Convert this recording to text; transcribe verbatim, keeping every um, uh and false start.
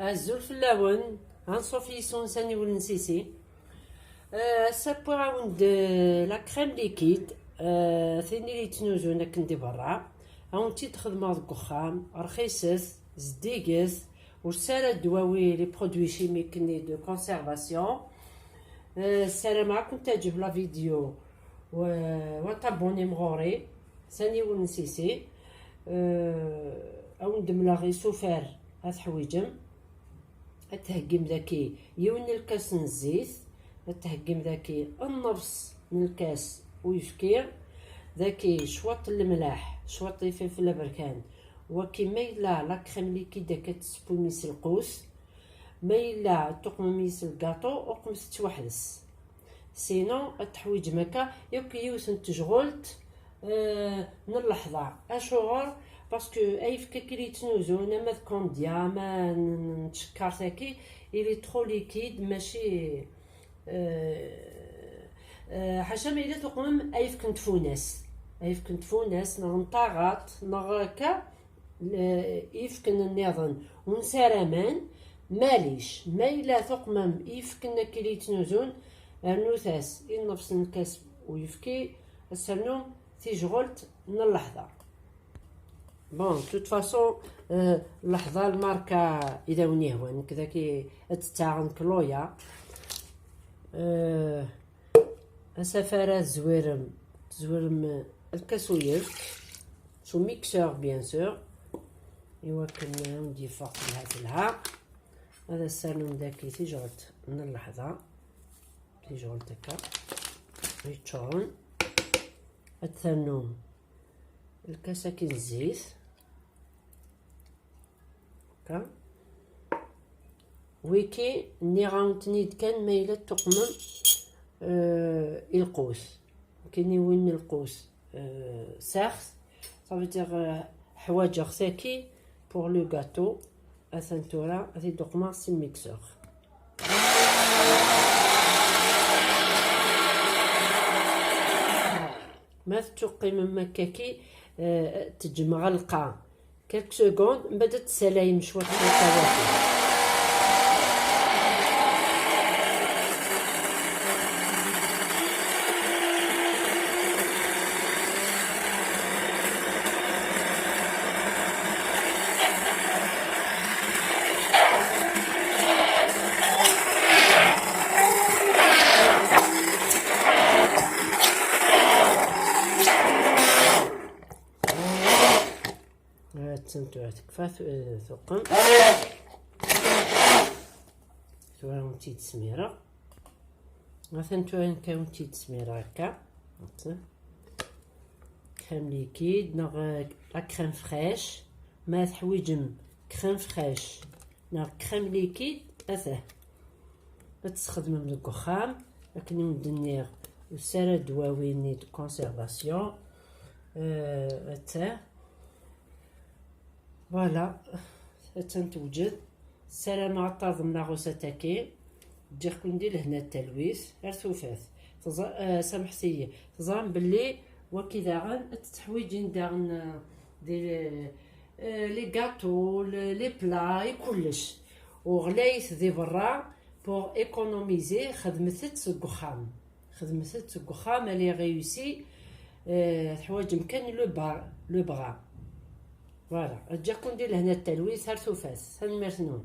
Azul fell-awen, anṣuf yis-wen s aniwel n Sisi. Euh, ass-a wwiɣ-awen-d, euh, la crème liquide, euh, tin i yettnuzun akken di berra. Ad wen-tt-id-xedmeɣ deg uxxam, rxiset, zeddiget, ur ssara ddwawi, les produits chimiques-nni de conservation. Euh, ssarameɣ ad kent-teɛǧeb la vidéo. Wa, wa tabonnim ɣur-i, s aniwel n Sisi. Euh, ad wen-d-mleɣ isufar ad teḥwiǧem. Ad theggim daki yiwen n lkas n zzit, ad theggim daki nnefs n lkas uyefki, daki cwiṭ n lemleḥ, cwiṭ n ifelfel aberkan, waki ma yella la crème liquide akka ad tessewwim yis lqut, ma yella ad tuqmem yis lgaṭu, uqmet-tt weḥd-s. Sinon, ad teḥwiǧem akka yakk yiwet n tejɣult, euh, n leḥḍa. Acuɣer? Parce que ayefki akka i yettnuzun, ama d kondya, ama n, n tcekkart-agi, il est trop liquide, mačči, euh, euh, ḥaca ma yella tuqmem ayefki n tfunast. Ayefki n tfunast, neɣ n taɣaṭ, neɣ akka, l-, ifken nniḍen ur nsaramen, malic, ma yella tuqmem ifken akka i yettnuzun, rnut-as i nnefs n lkas uyefki, ad ternum tijɣult n leḥḍa. Bon, de toute façon, euh, leḥḍa lmarka i d awen-yehwan, nekk daki ad tt-ttaɣen Kloya. Euh, Asafar ad tezwirem, tezwirem lkas uyefk, s umixeur, bien sûr, i wakken ad wen-d-yeffeɣ telha telha. Ad as-ternum daki tijɣelt n leḥḍa, tijɣelt akka yeččuren. Ad ternum lkas-agi n zzit. Akka. Wiki, nniɣ-awen-ten-id kan ma yella tuqmem, euh, i lqut. Kini win n lqut, euh, saxet. Ça veut dire, euh, ḥwaǧeɣ tagi pour le gâteau. Atan tura, ad t-id-uqmeɣ s mixeur. Ma tettuqqimem akkaki, euh, teǧǧem ɣelqa. Quelques secondes, mbadd ad tessalayem cwiṭ, cwiṭ, cwiṭ. Attan tura tekfa, tu-, eh, tuqqem. Tura ur tt-id-smireɣ. Attan tura nekk ur tt-id-smireɣ akka. Attan. Crème liquide neɣ, eh, la crème fraîche. Ma teḥwiǧem crème fraîche neɣ crème liquide, atah. Ad tesxedmem deg uxxam, akken i wen-d-nniɣ, ur ssara ddwawi-nni de conservation. Euh, atah. Voilà, attan tewjed. Ssarameɣ ad tarḍem la recette-agi. Ǧǧiɣ-ken di lehna d talwit, ar tufat. Teẓra-, euh, samḥet-iyi. Teẓram belli waki daɣen ad teḥwiǧin daɣen, euh, di, euh, les gâteaux, le-, les plats, i kullec. U ɣlayet di berra, pour économiser, xedmet-tt deg uxxam. Xedmet-tt deg uxxam, elle est réussie. Euh, teḥwaǧem kan le bras, le bras. Voilà, ǧǧiɣ-ken di lehna d talwit, ar tufat. Tanemmirt-nwen.